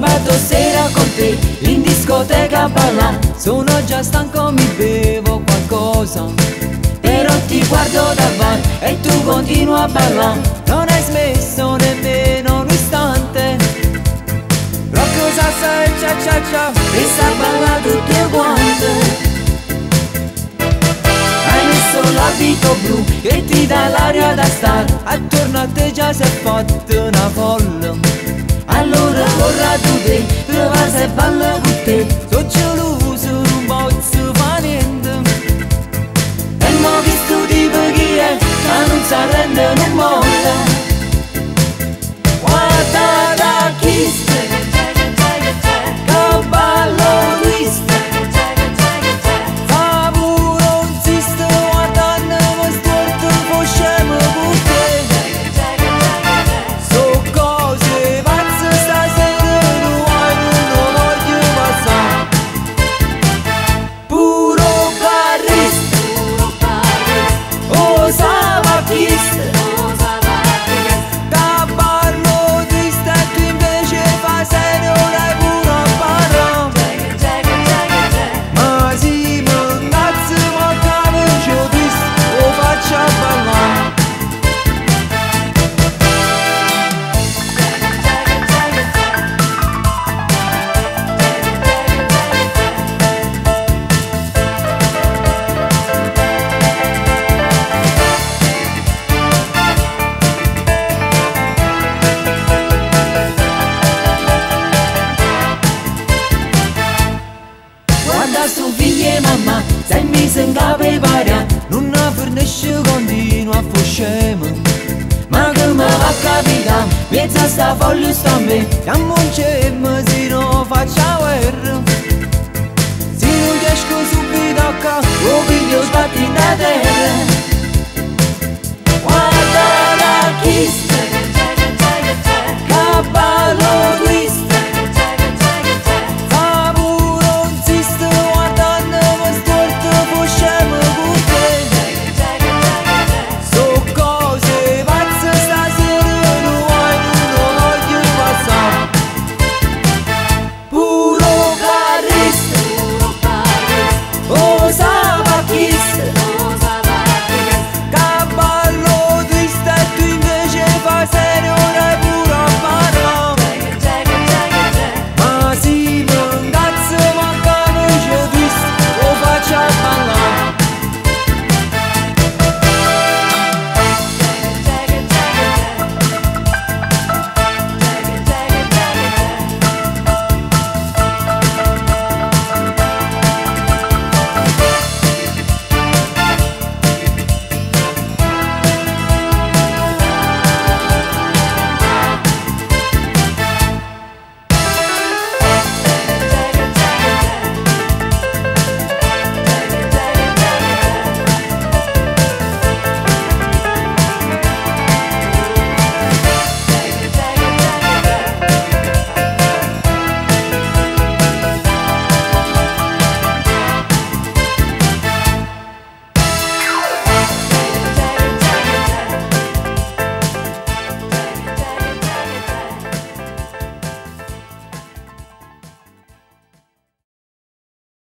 Sabato sera con te in discoteca a ballà. Sono già stanco, mi bevo qualcosa. Però ti guardo dal bar e tu continui a ballà. Non hai smesso nemmeno un istante. Rock, salsa e cia cia cia. E sta balla tutte quante. Hai messo l'abito blu che ti dà l'aria da star. Attorno a te già si è fatta una folla. Allora corra tu te, trova se balla con te. So geloso, non posso fare niente. E mo che studi per chi è, che non si arrende, non molla. Guarda da chi sta, che ballo twist. Fa pure un sisto, guardandomi storto, facciamo con te. So cose pazze stasera, non vuoi, non voglio passare. Puro barista, oh sabatista, Da ballo triste e tu invece fai serio, dai pure a parlà. Ma si mi incazzo, ma capisci twist, lo faccio a ballà. Guarda sto figlio e mamma, sei messo in capo e paria. Non fornisce continua a foscema. Ma come va a capità, mezza sta folla sta a me. Siamo insieme se non faccia guerra. Se non riesco subito a ca, O figlio sbatti da terra.